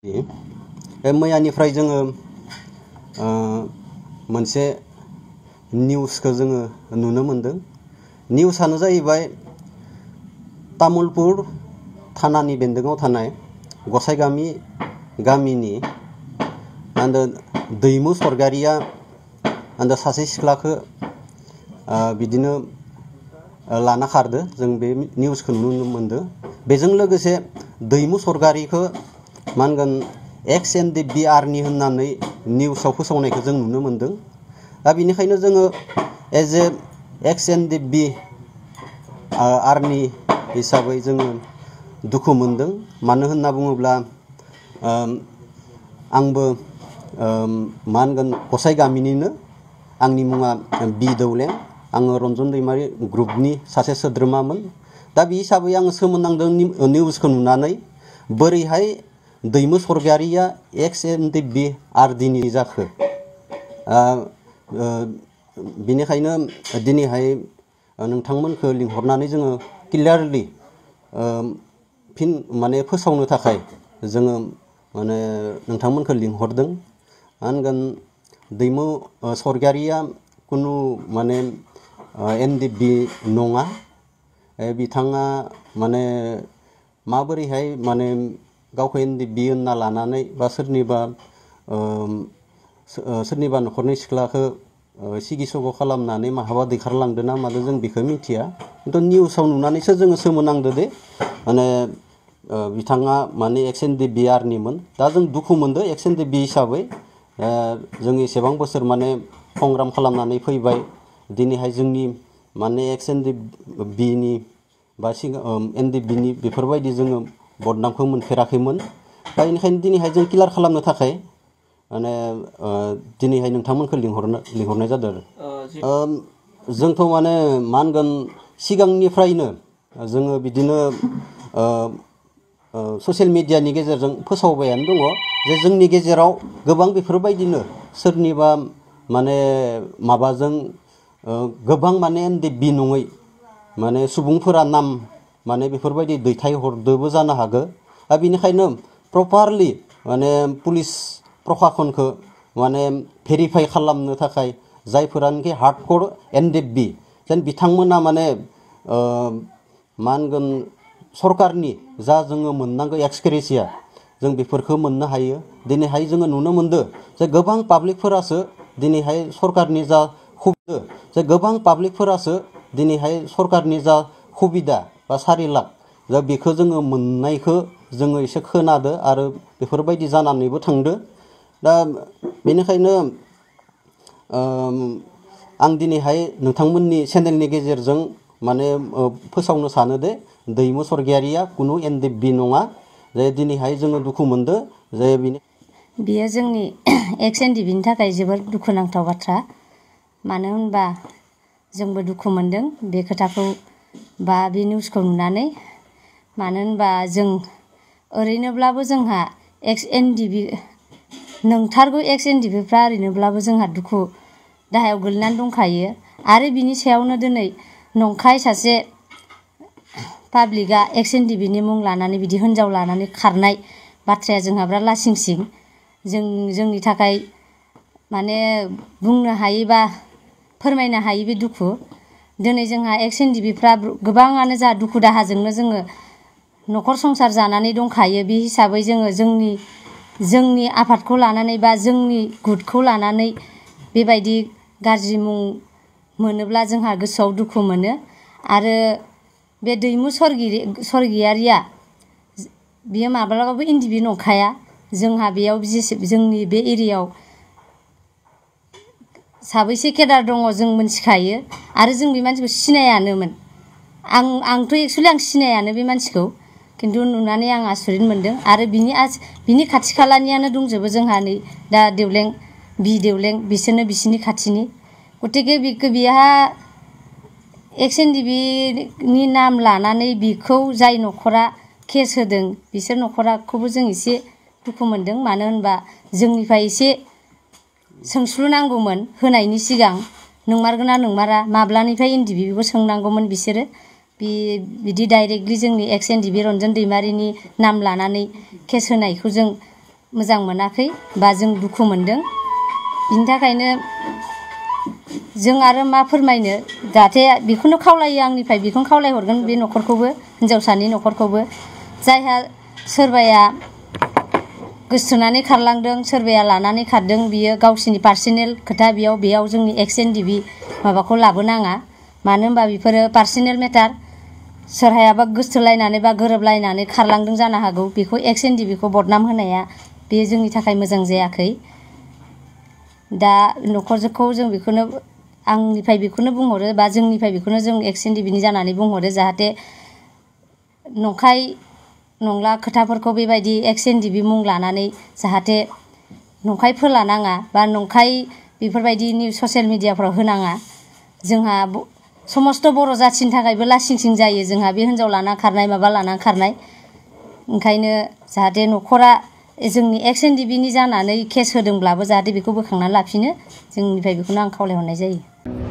मैयानिफ्राय जोङो मोनसे निउसखौ जोङो नुनो मोनदों। निउसानो जाहैबाय तामुलपुर थानानि बेन्दोङाव थानाय गसाइगामि गामिनि दैमु सरगारिया सासे सिख्लाखौ बिदिनो लाना खारदो। जों बे निउसखौ नुनो मोनदों। बेजों लोगोसे दैमु सरगारिखौ मा होनगोन एक्स-एन-डि-बि आर्मि होननानै निउसाव फोसावनायखौ जों नुनो मोनदों। दा बेनिखायनो जोङो एज ए एक्स-एन-डि-बि आर्मि हिसाबै जोङो दुखु मोनदों। मानो होनना बुङोब्ला आंबो मा होनगोन गसाइगामिनिनो। आंनि मुङा बि दौलें। आङो रन्जन दैमारि ग्रुपनि सासे सोद्रोमामोन। दा बे हिसाबै आङो सोमोनांदों निउसखौ नुनानै बोरैहाय दैमु सरगारिया एक्स-एन-डि-बि आर्मिनि जाखो। बेनिखायनो दिनैहाय नोंथांमोनखौ लिंहरनानै जोङो क्लियारलि फिन माने फोसावनो थाखाय जोङो माने नोंथांमोनखौ लिंहरदों। मा होनगोन दैमु सरगारिया कुनु माने एन-डि-बि नङा। बिथाङा माने माबोरैहाय माने गावखौ एन-डि-बि होनना लानानै बा सोरनिबा न'खरनि सिख्लाखौ सिगि सग' खालामनानै माहाबा दैखारलांदों ना मादों जों बेखौ मिथिया। खिन्थु निउसाव नुनानैसो जोङो सोमोनांदो दे माने बिथाङा माने एक्स-एन-डि-बि आर्मिमोन। दा जों दुखु मोनदों एक्स-एन-डि-बि हिसाबै। जों एसेबां बोसोर माने संग्राम खालामनानै फैबाय। दिनैहाय जोंनि माने एक्स-एन-डि-बिनि बा एन-डि-बिनि बेफोरबायदि जोङो बदनामखौ मोनफेराखैमोन। दा बेनिखायनो दिनैहाय जों क्लियार खालामनो थाखाय माने दिनैहाय नोंथांमोनखौ लिंहरनाय जादों आरो। जोंथ' माने मा होनगोन सिगांनिफ्रायनो जोङो बिदिनो ससियेल मिडियानि गेजेरजों फोसावबायानो दङ जे जोंनि गेजेराव गोबां बेफोरबायदिनो सोरनिबा माने माबाजों गोबां माने एन-डि-बि नङै माने सुबुंफोरा नाम माने बेफोरबायदि दैथायहरदोबो जानो हागौ। दा बेनिखायनो प्रपारलि माने पुलिस प्रखाखनखौ माने भेरिफाइ खालामनो थाखाय जायफोरानोखि हार्डकर एन-डि-बि जेन बिथांमोना माने मा होनगोन सरकारनि जा जोङो मोननांगौ एक्सग्रेसिया जों बेफोरखौ मोननो हायो। दिनैहाय जोङो नुनो मोनदों जे गोबां पाब्लिकफोरासो दिनैहाय सरकारनि जा सुबिदा जे गोबां पाब्लिकफोरासो दिनैहाय सरकारनि जा सुबिदा बा 4 लाख दा बेखौ जोङो मोननायखौ जोङो एसे खोनादो आरो बेफोरबायदि जानानैबो थांदो। दा बेनिखायनो आं दिनैहाय नोंथांमोननि चेनेलनि गेजेरजों माने फोसावनो सानो दे दैमु सरगारिया कुनु एन-डि-बि नङा। जे दिनैहाय जोङो दुखु मोनदों जे बियो जोंनि एक्स-एन-डि-बिनि थाखाय जोबोद दुखुनांथाव बाथ्रा। मानो होनबा जोंबो दुखु मोनदों बे खोथाखौ बा बे निउसखौ नुनानै। मानो होनबा जों ओरैनोब्लाबो जोंहा एक्स-एन-डि-बि नंथारगौ एक्स-एन-डि-बिफ्रा ओरैनोब्लाबो जोंहा दुखु दाहायाव गोलैनानै दंखायो। आरो बिनि सायावनो दिनै नंखाय सासे पाब्लिकआ एक्स-एन-डि-बिनि मुं लानानै बिदि हिनजाव लानानै खारनाय बाथ्राया जोंहा बिराद लासिंसिं। जोंनि थाखाय माने बुंनो हायै बा फोरमायनो हायै बे दुखु। दिनै जोंहा एक्स-एन-डि-बिफ्रा गोबाङानो जा दुखु दाहाजोंनो जोङो न'खर संसार जानानै दंखायो। बे हिसाबै जोङो जोंनि आफादखौ लानानै बा जोंनि गुटखौ लानानै बेबायदि गाज्रि मुं मोनोब्ला जोंहा गोसोआव दुखु मोनो। आरो बे दैमु सरगियारिया बियो माब्लाबाबो एन-डि-बि नंखाया। जोंहा बेयाव जोंनि बे एरियायाव साबैसे केडार दङ जों मिथिखायो। आरो जों बे मानसिखौ सिनायानोमोन। आंथ' एक्सुवेलि आं सिनायानो बे मानसिखौ। खिन्थु नुनानै आं आसरित मोनदों। आरो बिनि खाथि खालानियानो दंजोबो जोंहा नै दा देवलें बि देवलें बिसोरनो बिसिनि खाथिनि। गतिके बिहा एक्स-एन-डि-बिनि नाम लानानै बिखौ जाय न'खरा केस होदों बिसोर न'खराखौबो जों एसे दुखु मोनदों। मानो होनबा जोंनिफ्राय एसे सोंस्लुनांगौमोन होनायनि सिगां नंमारगोना नंमारा माब्लानिफ्राय एन-डि-बिखौ सोंनांगौमोन बिसोरो। बिदि डाइरेक्टलि जोंनि एक्स-एन-डि-बि रन्जन दैमारिनि नाम लानानै केस होनायखौ जों मोजां मोनाखै बा जों दुखु मोनदों। बिनि थाखायनो जों आरो मा फोरमायनो, जाहाथे बेखौनो खावलायो आंनिफ्राय, बेखौनो खावलायहरगोन बे न'खरखौबो, हिनजावसानि न'खरखौबो, जायहा सोरबाया गोसथोनानै खारलांदों, सोरबाया लानानै खारदों, बियो गावसिनि पार्सनेल खोथा, बेयाव जोंनि एक्स एनडिबि माबाखौ लाबोनाङा। मानो होनबा बेफोरो पार्सनेल मेटार। सोरहायाबा गोसथोलायनानै बा गोरोबलायनानै खारलांदों जानो हागौ। बेखौ एक्स एनडिबिखौ बदनाम होनाया बे जोंनि थाखाय मोजां जायाखै। दा न'खरखौ जों बेखौनो, आंनिफ्राय बेखौनो बुंहरो बा जोंनिफ्राय बेखौनो जों एक्स एनडिबिनि जानानै बुंहरो, जाहाथे नंखाय नंला खोथाफोरखौ बेबायदि एक्स एनडिबि मुं लानानै जाहाथे नंखाय फोलानाङा बा नंखाय बेफोरबायदि निउस ससियेल मिडियाफ्राव होनाङा। जोंहा समस्त बर' जाथिनि थाखायबो लासिंसिं जायो जोंहा बे हिनजाव लाना खारनाय, माबा लाना खारनाय। ओंखायनो जाहाथे न'खरा जोंनि एक्स एनडिबिनि जानानै केस होदोंब्लाबो जाहाथे बेखौ बोखांनानै लाफिनो, जोंनिफ्राय बेखौनो आं खावलायहरनाय जायो।